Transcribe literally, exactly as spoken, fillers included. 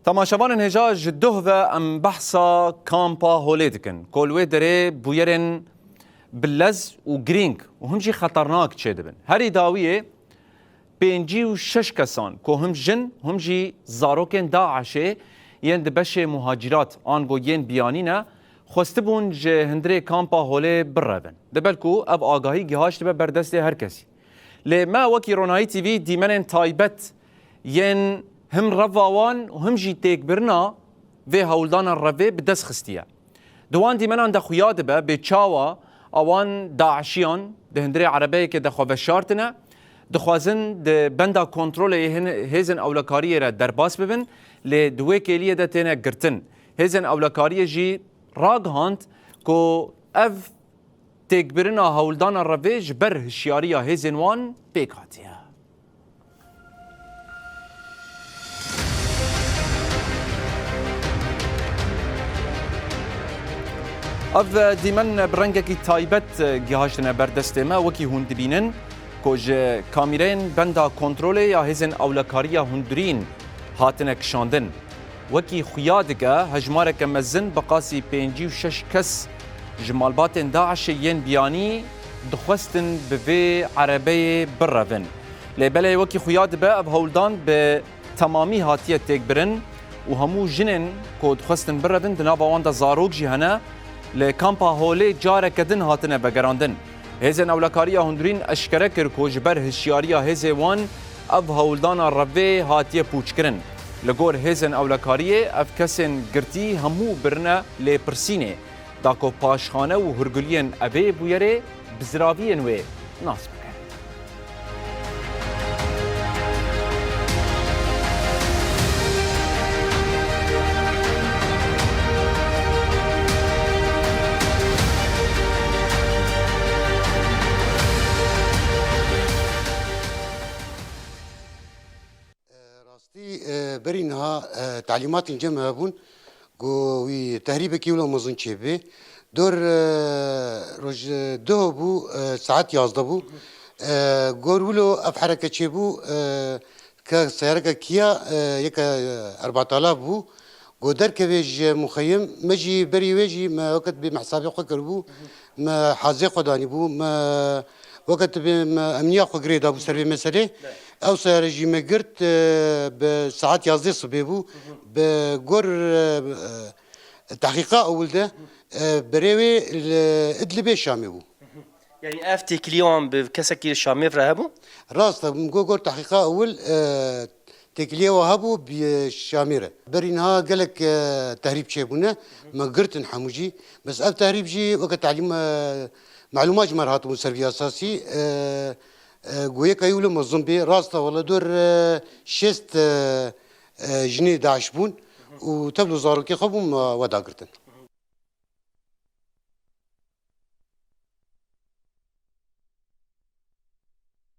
Temaşevanên hêja, ji doh ve em behsa kampa Holê dikin, ku li wê derê bûyerên bi lez û girîng û him jî xeternak çêdibin. Herî dawiyê pêncî û şeş kesan ku him jin, him jî zarokên DAIŞê yên di beşê muhacîrat ango yên biyanî ne, xwestibûn ji hundirê kampa Holê birevin. Dibelku ev agahî gihaştibe ber destê her kesî. Lê me wekî Ronahî T V dîmenên taybet yên him reva wan û him jî têkbirina vê hewldana revê bi dest xistiye. Di wan dîmenan de xuya dibe bê çawa awan DAIŞiyan di hundirê erebeyekê de xwe veşartine, dixwazin di benda kontrolê yê hin-, hêzên ewlekariyê re derbas bibin, lê di wê kêliyê de têne girtin. Hêzên ewlekariyê jî ragihand ku ev têkbirina hewldana revê ji ber hişyariya hêzên wan pêk hatiye. Ev dîmen bi rengekî taybet gihaştine ber destê me. Wekî hûn dibînin ku ji kamîreyên benda kontrolê ya hêzên ewlekariya hundirîn hatine kişandin. Wekî xuya dike, hejmareke mezin bi qasî pêncî û şeş kes ji malbatên DAIŞê yên biyanî dixwestin bi vê erebeyê birevin. Lê belê wekî xuya dibe, ev hewldan bi temamî hatiye têkbirin û hemû jinên ku dixwestin birevin, di nava wan de zarok jî hene, li kampa Holê careke din hatine vegerandin. Hêzên ewlekariya hundirîn eşkere kir ku ji ber hişyariya hêzê wan ev hewldana revê hatiye pûçkirin. Li gor hêzên ewlekariyê ev kesên girtî hemû birine lêpirsînê, da ku paşxane û hurguliyên evê bûyerê bi ziraviyên wê nas bikin. E, rastî, e, berî niha, e, telîmatên cem hebûn ku wî tehrîbekî wilo mezin çêbê. Dor, e, roj, e, duh bû, e, saet yazdeh bû. E, gor wilo ev hereke çêbû, e, ke seyareke kiya, e, yeke, e, Erbatala bû. Ku derkevê ji muxeyim, me jî berî wê jî me weke dibê me hesabê xwe kiribû, me hazê xwe danîbû, me weke dibê me emniya xwe girê dabû ser vê meselê. Ew seyare jî me girt, e, bi saet yazdeh sibê bû, bi gor, e, e, tehqîqa ewil de, e, berê wê li Idlibê Şamê bû. Yanî ev têkilî wan bi kesekî Şamê re hebû? Rast e, min got, gor tehqîqa ewil, e, têkiliyê wa hebû bi Şamê re. Berî niha gelek, e, tehrîb çêbûne, me girtin hemû jî. Bes ev tehrîb jî weke telîm, e, melûmat ji me re hatibûn ser vî esasî, e, e, got yeka yû li mezin bê. Rast e, wele dor, e, şêst, e, e, jinê DAIŞ bûn û tevlo zarokê xwe bûn, me we dagirtin.